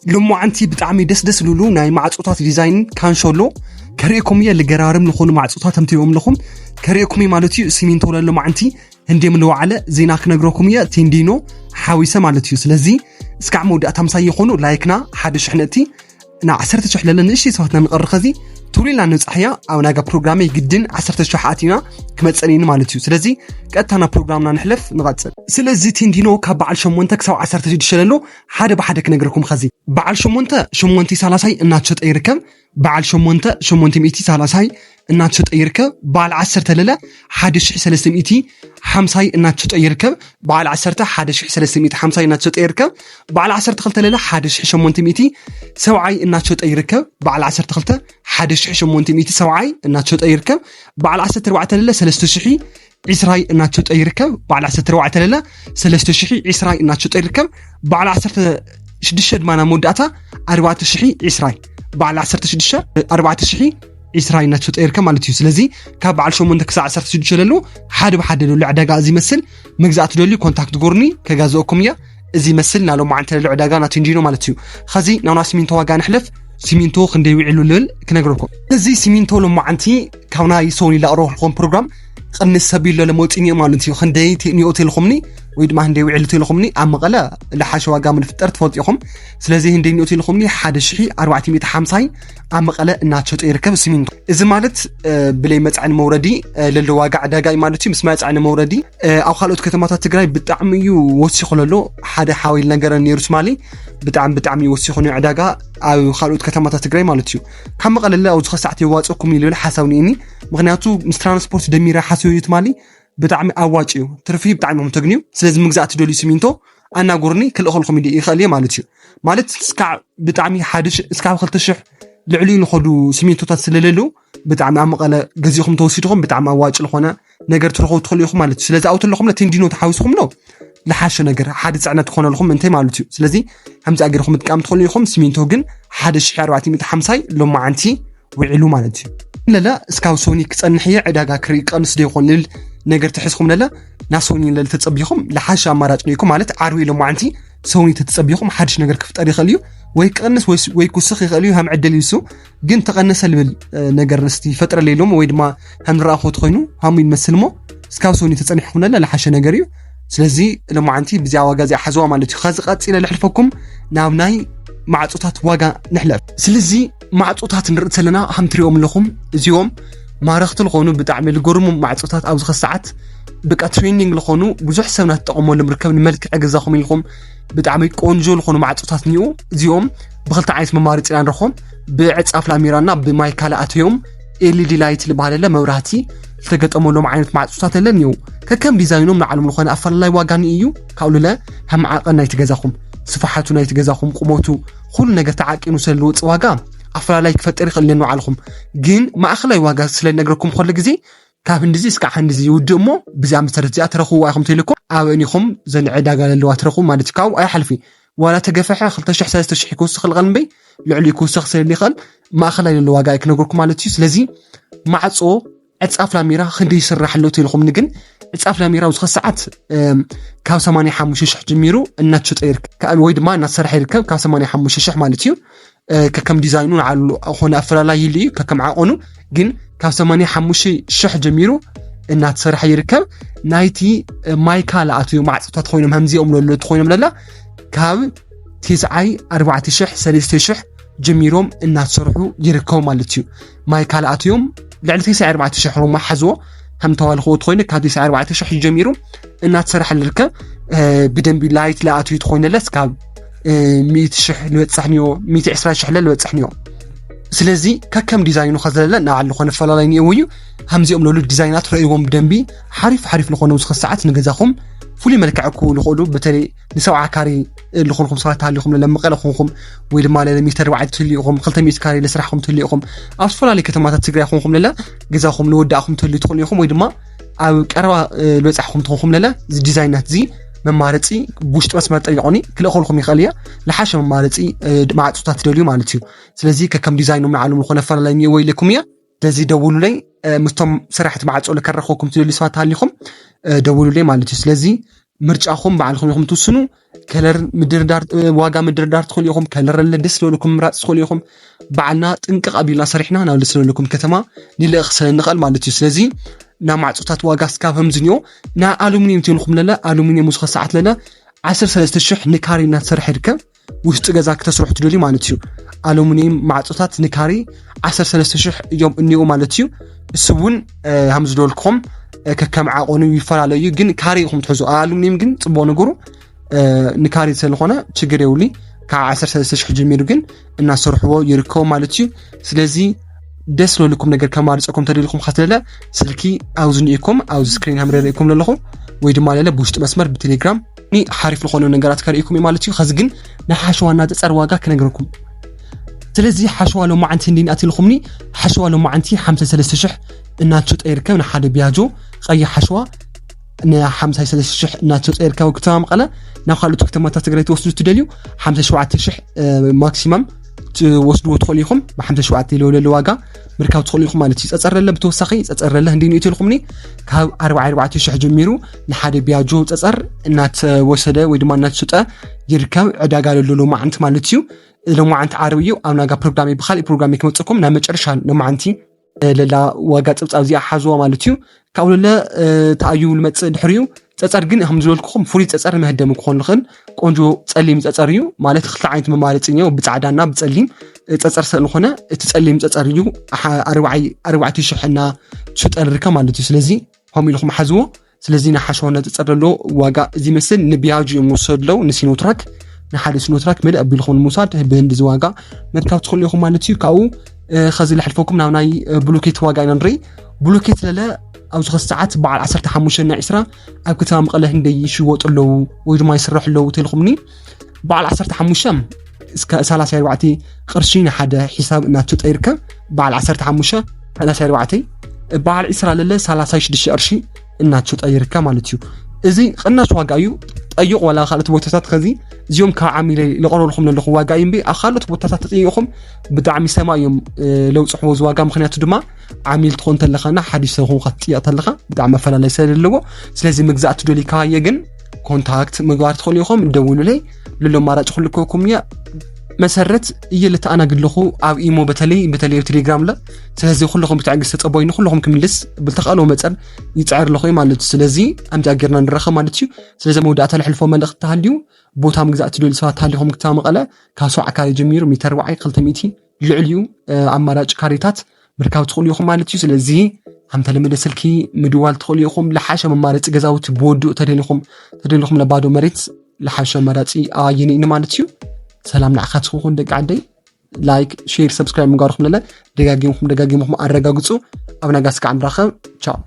ሎማዓንቲ ብጣዕሚ ደስ ደስ ዝብሉ ናይ ማዕፆታት ዲዛይን ካንሸሎ ከርእየኩም እየ። ልገራርም ዝኾኑ ማዕፆታት ከም ትሪኦም ኣለኹም ከርእየኩም እየ ማለት እዩ። ሲሚንቶ ለ ሎማዓንቲ ህንደይ ምለዋዓለ ዜና ክነግረኩም እየ። ቴንዲኖ ሓዊሰ ማለት እዩ። ስለዚ እስካዕ መወዳእታ ምሳይ ይኾኑ። ላይክና ሓደ ሽሕ ነእቲ ና ዓሰርተ ሽሕ ለለ ንእሽተይ ሰባትና ንቐሪ ኸዚ ቱሪላ ንብጻሕያ ኣብ ናጋ ፕሮግራመይ ግድን ዓሰርተ ሽሕ ኣቲና ክመጸኒኒ ማለት እዩ። ስለዚ ቀጥታ ናብ ፕሮግራምና ንሕለፍ ንቐጽል። ስለዚ ቴንዲኖ ካብ በዓል ሸሞንተ ክሳብ ዓሰርተ ሽዱሽተ ለሎ ሓደ ብሓደ ክነግረኩም። ኸዚ በዓል ሸሞንተ ሸሞንተ ሳላሳይ እናተሸጠ ይርከብ። በዓል ሸሞንተ ሸሞንተ ሚእቲ ሳላሳይ እናተሸጠ ይርከብ። በዓል ዓሰርተ ለለ ሓደ ሽሕ ሰለስተ ሚእቲ ሓምሳይ እናተሸጠ ይርከብ። በዓል ዓሰርተ ሓደ ሽሕ ሰለስተ ሚእቲ ሓምሳይ እናተሸጠ ይርከብ። በዓል ዓሰርተ ክልተ ለለ ሓደ ሽሕ ሸሞንተ ሚእቲ ሰብዓይ እናተሸጠ ይርከብ። በዓል ዓሰርተ ክልተ ሓደ ሽሕ ሸሞንተ ሚእቲ ሰብዓይ እናተሸጠ ይርከብ። በዓል ዓሰርተ ኣርባዕተ ለለ ሰለስተ ሽሕ ዕስራይ እናተሸጠ ይርከብ። በዓል ዓሰርተ ኣርባዕተ ለለ ሰለስተ ሽሕ ዕስራይ እናተሸጠ ይርከብ። በዓል ዓሰርተ ሽዱሽተ ድማ ናብ መወዳእታ ኣርባዕተ ሽሕ ዕስራይ፣ በዓል ዓሰርተ ሽዱሽተ ኣርባዕተ ሽሕ ዕስራይ እናተሸጠ ይርከብ ማለት እዩ። ስለዚ ካብ በዓል ሸሞንተ ክሳብ ዓሰርተ ሽዱሽተ ለሎ ሓደ ብሓደ ለሎ ዕዳጋ እዚ ይመስል። መግዛእቲ ደልዩ ኮንታክት ጎርኒ ከጋዘኦኩም እየ። እዚ ይመስል ናሎም መዓልቲ ለሎ ዕዳጋ ናቱ እንዲኖ ማለት እዩ። ኸዚ ናውና ሲሚንቶ ዋጋ ንሕለፍ። ሲሚንቶ ክንደይ ውዒሉ ልብል ክነግረኩም። እዚ ሲሚንቶ ሎማዓንቲ ካብ ናይ ሶኒ ላቕረብልኩም ፕሮግራም ቅንስ ሰቢሉ ለመውፂኒ ማለት እዩ። ክንደይ ኒኦ ተልኹምኒ ወይ ድማ ክንደይ ውዒሉ ተልኹምኒ ኣብ መቐለ ልሓሸ ዋጋ ምንፍጠር ትፈልጡ ኢኹም። ስለዚ ክንደይ ኒኦ ተልኹምኒ ሓደ ሽሕ ኣርባዕተ ሚእቲ ሓምሳይ ኣብ መቐለ እናተሸጠ ይርከብ ሲሚንቶ። እዚ ማለት ብለይ መፅዕኒ መውረዲ ለሎ ዋጋ ዕዳጋ እዩ ማለት እዩ። ምስ መፅዕኒ መውረዲ ኣብ ካልኦት ከተማታት ትግራይ ብጣዕሚ እዩ ወሲኹ ለሎ። ሓደ ሓወይል ነገር ነይሩ ትማሊ ብጣዕሚ ብጣዕሚ እዩ ወሲኹ ነው ዕዳጋ ኣብ ካልኦት ከተማታት ትግራይ ማለት እዩ። ካብ መቐለለ ኣብዚ ኸሳዕት የዋፅእኩም እዩ ልብል ሓሳብ ንእኒ። ምክንያቱ ምስ ትራንስፖርት ደሚረ ሓስዮ እዩ ትማሊ ብጣዕሚ ኣዋጭ እዩ። ትርፊ ብጣዕሚ እዮም ተግንዩ። ስለዚ ምግዛእ ትደልዩ ሲሚንቶ ኣናጉርኒ ክልእኸልኩም ይደ- ይኽእል እየ ማለት እዩ። ማለት እስካዕ ብጣዕሚ ሓደ ሽ- እስካብ ክልተ ሽሕ ልዕሊ ንኸዱ ሲሚንቶታት ስለለሉ ብጣዕሚ ኣብ መቐለ ገዚእኹም ተወሲድኹም ብጣዕሚ ኣዋጭ ዝኾነ ነገር ትረኸቡ ትኽእሉ ኢኹም ማለት እዩ። ስለዚ ኣብኡ ተለኹም ለቴንዲኖ ተሓዊስኹም ሎ ልሓሸ ነገር ሓደ ፅዕነት ትኾነልኹም እንታይ ማለት እዩ። ስለዚ ከምዚ ኣገርኹም ምጥቃም ትኽእሉ ኢኹም። ሲሚንቶ ግን ሓደ ሽሕ ኣርባዕተ ሚእቲ ሓምሳይ ሎማዓንቲ ውዒሉ ማለት እዩ። ለለ እስካብ ሶኒ ክጸንሕ እየ ዕዳጋ ክርኢ ቀንስ ዶ ይኾን ልብል ነገር ተሒዝኩም ለለ ና ሶኒ ለለ ተጸቢኹም ልሓሸ ኣማራጭ ነይኩም ማለት ዓርቢ ሎማዓንቲ ሶኒ ተተጸቢኹም ሓድሽ ነገር ክፍጠር ይኽእል እዩ። ወይ ክቐንስ ወይ ስ- ወይ ክውስኽ ይኽእል እዩ። ሃም ዕድል ይሱ ግን ተቐነሰ ልብል እ፣ ነገር እስቲ ይፈጥረለይ ኢሎም ወይ ድማ ሃም ንረኣኹ ትኾይኑ ሃሙ ይመስል እሞ እስካብ ሶኒ ተጸኒሕኩም ለለ ልሓሸ ነገር እዩ። ስለዚ ሎማዓንቲ ብዚኣ ዋጋ እዚኣ ሓዝዋ ማለት እዩ። ከዚ ቀጺለ ልሕልፈኩም ናብ ናይ ማዕጾታት ዋጋ ንሕለፍ። ስለዚ ማዕጾታት ንርኢ ዘለና ከም ትሪኦም ኣለኹም እዚኦም ማረኽቲ ዝኾኑ ብጣዕሚ ልገርሙ ማዕጾታት ኣብዚ ኸ ሰዓት በቃ ትሬንዲንግ ዝኾኑ ብዙሕ ሰብ ናትጠቐመሎም ርከብ ንመልክዕ ገዛኹም ኢልኹም ብጣዕሚ ቆንጆ ዝኾኑ ማዕጾታት እኒኡ። እዚኦም ብኽልተ ዓይነት መማረፂ ኢና ንረኽቦም። ብዕፃፍ ላሚራና ብማይ ካልኣት እዮም። ኤልኢዲ ላይት ዝበሃለለ መብራህቲ ዝተገጠመሎም ዓይነት ማዕጾታት ኣለ እኒኡ። ከከም ዲዛይኖም ንዓለም ዝኾነ ኣፈላላይ ዋጋ ንእዩ። ካብኡ ልለ ከም ዓቐን ናይቲ ገዛኹም፣ ስፋሓቱ ናይቲ ገዛኹም፣ ቁመቱ፣ ኩሉ ነገር ተዓቂኑ ስለ ዝወፅእ ዋጋ ኣፈላላይ ክፈጥር ይኽእል እለ ንባዕልኹም። ግን ማእኸላይ ዋጋ ስለ ነግረኩም ከሎ ግዜ ካብ ህንድዚ እስካዕ ህንድዚ ይውድእ እሞ ብዚኣ መሰረት እዚኣ ትረኽብዋ ኢኹም ተይልኩም ኣብ እኒኹም ዘን ዕዳጋ ዘለዋ ትረኽቡ ማለት እዩ። ካብኡ ኣይሓልፊ ዋላ ተገፈሐ ክልተ ሽሕ ሰለስተ ሽሕ ክውስኽ ይኽእል እምበይ ልዕሊ ክውስኽ ስለ ይኽእል ማእኸላይ ዘሎ ዋጋ ኣይክነግርኩም ማለት እዩ። ስለዚ ማዕጾ ዕጻፍ ላሚራ ክንደይ ይስራሕ ኣሎ ተይልኹምኒ ግን ዕጻፍ ላሚራ ኣብዚ ሰዓት ካብ ሰማንያ ሓሙሽተ ሽሕ ጀሚሩ እናተሸጠ ይርከብ ወይ ድማ እናተሰርሐ ይርከብ ካብ ሰማንያ ሓሙሽተ ሽሕ ማለት እዩ። ከከም ዲዛይኑ ንዓሉ ኾነ ኣፈላላይ ይልዩ ከከም ዓቐኑ ግን ካብ ሰማንያ ሓሙሽተ ሽሕ ጀሚሩ እናተሰርሐ ይርከብ። ናይቲ ማይካ ለኣትዩ ማዕፅታት ኮይኖም ከምዚኦም ለሎ ኮይኖም ለላ ካብ ተስዓይ ኣርባዕተ ሽሕ ሰለስተ ሽሕ ጀሚሮም እናተሰርሑ ይርከቡ ማለት እዩ። ማይካ ለኣትዮም ልዕሊ ተስዓይ ኣርባዕተ ሽሕ ሮማ ሓዝዎ ከም ተዋልኽዎ ተኮይኑ ካብ ተስዓይ ኣርባዕተ ሽሕ ጀሚሩ እናተሰርሐ ልርከብ። ብደንቢ ላይት ለኣትዩ ተኮይነለስ ካብ ሚእቲ ሽሕ ልበፅሕ ንዮ ሚእቲ ዕስራ ሽሕ ለ ልበፅሕ ንዮ። ስለዚ ከከም ዲዛይኑ ከዘለለ ንዓሉ ኮነ ፈላላይ ንእው እዩ። ከምዚኦም ለሉ ዲዛይናት ረእይዎም ብደንቢ ሓሪፍ ሓሪፍ ዝኾነ ውስኸ ሰዓት ንገዛኹም ፍሉይ መልክዕ ክህቡ ልኽእሉ በተለይ ንሰብዓ ካሬ ልኾንኩም ሰባት ሃሊኹም ለመቐለ ኾንኩም ወይ ድማ ለለ ሚተር ባዕድ ትህልዩኹም ክልተ ሚእቲ ካሬ ለስራሕኹም ትህልዩኹም ኣብ ዝተፈላለዩ ከተማታት ትግራይ ኾንኩም ለለ ገዛኹም ልወዳእኹም ትህልዩ ትኽእሉ ኢኹም ወይ ድማ ኣብ ቀረባ ልበፃሕኹም ትኾንኩም ለለ እዚ ዲዛይናት እዚ መማረፂ ብውሽጢ መስመር ጠይቆኒ ክልእኸልኩም ይኽእል እየ። ልሓሸ መማረፂ ማዕፆታት ትደልዩ ማለት እዩ። ስለዚ ከከም ዲዛይኖም ንዓሎም ዝኾነ ኣፈላላይ እኒኦ ኢለኩም እየ። ስለዚ ደውሉለይ ምስቶም ሰራሕቲ ማዕፆ ልከረኸኩም ትደልዩ ሰባት ሃሊኹም ደውሉለይ ማለት እዩ። ስለዚ ምርጫኹም ባዕልኹም ኢኹም ትውስኑ። ከለር ምድርዳር ዋጋ ምድርዳር ትኽእሉ ኢኹም። ከለር ኣለ ደስ ዝበለኩም ምራፅ ትኽእሉ ኢኹም። ባዕልና ጥንቅቕ ኣቢልና ሰሪሕና ናብ ደስ ዝበለኩም ከተማ ንልእኽ ስለ ንኽእል ማለት እዩ። ስለዚ ናብ ማዕፆታት ዋጋ ስካብ ከምዝኒኦ ናይ ኣሉሚኒየም ትብልኩም ለለ ኣሉሚኒየም ውስኸ ሰዓት ለለ ዓሰርተ ሰለስተ ሽሕ ንካሬ እናተሰርሐ ይርከብ። ውሽጢ ገዛ ክተስርሑ ትደልዩ ማለት እዩ። ኣሉሚኒየም ማዕፆታት ንካሬ ዓሰርተ ሰለስተ ሽሕ እዮም እኒኡ ማለት እዩ። እሱ እውን ከም ዝደልኩም ከከም ዓቆኑ ይፈላለዩ፣ ግን ካሬ ኢኹም ትሕዙ። ኣሉሚኒየም ግን ፅቡቅ ነገሩ ንካሬ ስለዝኾነ ችግር የብሉ። ካብ ዓሰርተ ሰለስተ ሽሕ ጀሚሩ ግን እናሰርሕዎ ይርከቡ ማለት እዩ። ስለዚ ደስ ዝበለኩም ነገር ከማርፀኩም ተደሊኹም ከትለለ ስልኪ ኣብዚ ንኢኩም ኣብዚ ስክሪን ከምረርእኩም ዘለኹ ወይ ድማ ለለ ብውሽጢ መስመር ብቴሌግራም ሓሪፍ ዝኾነ ነገራት ከርእይኩም እዩ ማለት እዩ። ከዚ ግን ናይ ሓሸዋና ፀፀር ዋጋ ክነግረኩም። ስለዚ ሓሸዋ ሎማዓንቲ እንዲን ኣትልኹምኒ ሓሸዋ ሎማዓንቲ ሓምሳ ሰለስተ ሽሕ እናተሸጠ ይርከብ። ንሓደ ቢያጆ ቀይሕ ሓሸዋ ን ሓምሳ ሰለስተ ሽሕ እናተሸጠ ይርከብ። ኣብ ከተማ መቐለ ናብ ካልኦት ከተማታት ትግራይ ትወስዱ ትደልዩ ሓምሳ ሸውዓተ ሽሕ ማክሲማም ትወስድዎ ትኽእሉ ኢኹም። ብ ሓምሳ ሸውዓተ ለወለለ ዋጋ ምርካብ ትኽእሉ ኢኹም ማለት እዩ። ፀፀር ለለ ብተወሳኺ ፀፀር ለለ እንዲን ይእትልኹምኒ ካብ ኣርባዓ ኣርባዕተ ሽሕ ጀሚሩ ንሓደ ቢያጆ ፀፀር እናተወሰደ ወይ ድማ እናተሸጠ ይርከብ። ዕዳጋ ለሎ ሎማዓንቲ ማለት እዩ። ሎማዓንቲ ዓርቢ እዩ። ኣብ ናጋ ፕሮግራም ብካሊእ ፕሮግራም ክመፀኩም ናብ መጨረሻ ሎማዓንቲ ለላ ዋጋ ፀብፃብ እዚኣ ሓዝዋ ማለት እዩ። ካብኡ ለለ ተኣዩ ልመፅእ ድሕሪኡ ፀፀር ግን ከም ዝበልኩኹም ፍሉይ ፀፀር መህደሚ ክኾን ዝኽእል ቆንጆ ፀሊም ፀፀር እዩ። ማለት ክልተ ዓይነት መማረፂ እኒኦ፣ ብፃዕዳና ብፀሊም ፀፀር ስለዝኾነ እቲ ፀሊም ፀፀር እዩ። ኣርባዕተ ሽሕ እና ትሸጠ ንርከብ ማለት እዩ። ስለዚ ከም ኢልኩም ሓዝዎ። ስለዚ ንሓሸዋ እናተፀር ዘሎ ዋጋ እዚ ይመስል። ንቢያጅ እዮም ወሰዱ ኣለዉ ንሲኖትራክ ንሓደ ሲኖትራክ ምልእ ኣቢልኩም ንምውሳድ ብህንዲ እዚ ዋጋ ምርካብ ትኽእሉ ኢኹም ማለት እዩ። ካብኡ ከዚ ለሕልፈኩም ናብ ናይ ብሉኬት ዋጋ ኢና ንርኢ። ብሉኬት ለለ ኣብዚ ኸዚ ሰዓት በዓል ዓሰርተ ሓሙሽተ እና ዕስራ ኣብ ከተማ መቐለ ህንደይ ይሽወጡ ኣለዉ ወይ ድማ ይስረሑ ኣለዉ ተልኩምኒ። በዓል ዓሰርተ ሓሙሽተ እስከ ሰላሳ ኣርባዕተ ቅርሺ ንሓደ ሒሳብ እናተሸጠ ይርከብ። በዓል ዓሰርተ ሓሙሽተ ሰላሳ ኣርባዕተ በዓል ዕስራ ለለ ሰላሳ ሽዱሽተ ቅርሺ እናተሸጠ ይርከብ ማለት እዩ። እዚ ቅናሽ ዋጋ እዩ። ጠይቕ ዋላ ካልኦት ቦታታት ከዚ እዚኦም ካብ ዓሚለ ለቐረብልኩም ዘለኹ ዋጋ እዩ እምቢ ኣብ ካልኦት ቦታታት ተጠይቕኹም ብጣዕሚ ሰማ እዮም ለውፅሕዎ እዚ ዋጋ። ምክንያቱ ድማ ዓሚል ትኾን ተለኻና ሓዲሽ ሰብ ኹንካ ትጥየቕ ተለኻ ብጣዕሚ ኣፈላለይ ስለ ዘለዎ። ስለዚ ምግዛእ ትደልዩ ካየ ግን ኮንታክት ምግባር ትኽእሉ ኢኹም። ደውሉለይ። ልሎ ኣማራጭ ክልከኩም እየ። መሰረት እየ ልተኣናግድ ኣለኹ ኣብ ኢሞ በተለይ በተለይ ኣብ ቴሌግራም ለ። ስለዚ ኩለኹም ብትዕግስቲ ተጸበዩ ንኩለኹም ክምልስ ብልተኽእሎ መጸን ይጽዕር ኣለኹ ማለት እዩ። ስለዚ ኣምቲ ኣገርና ንራኸብ ማለት እዩ። ስለዚ መወዳእታ ልሕልፎ መልእኽቲ ተሃልዩ ቦታ ምግዛእ ትደልዩ ሰባት ተሃሊኹም ክታብ መቐለ ካብ ሰብዓ ካሬ ጀሚሩ ሚተር ርብዓይ ክልተ ሚእቲ ልዕሊኡ ኣማራጭ ካሬታት ምርካብ ትኽእሉ ኢኹም ማለት እዩ። ስለዚ ከም ተለመደ ስልኪ ምድዋል ትኽእሉ ኢኹም። ለሓሸ መማረፂ ገዛውቲ ብወድኡ ተደሊኹም ተደሊኹም ለባዶ መሬት ለሓሸ መራፂ ኣየኒ ኢኒ ማለት እዩ። ሰላም ንዓኻትኩም ደቂ ዓደይ። ላይክ ሼር ሰብስክራይብ ምግባርኩም ለለ ደጋጊምኩም ደጋጊምኩም ኣረጋግፁ። ኣብ ናጋ ስካዕ ንራኸብ። ቻው።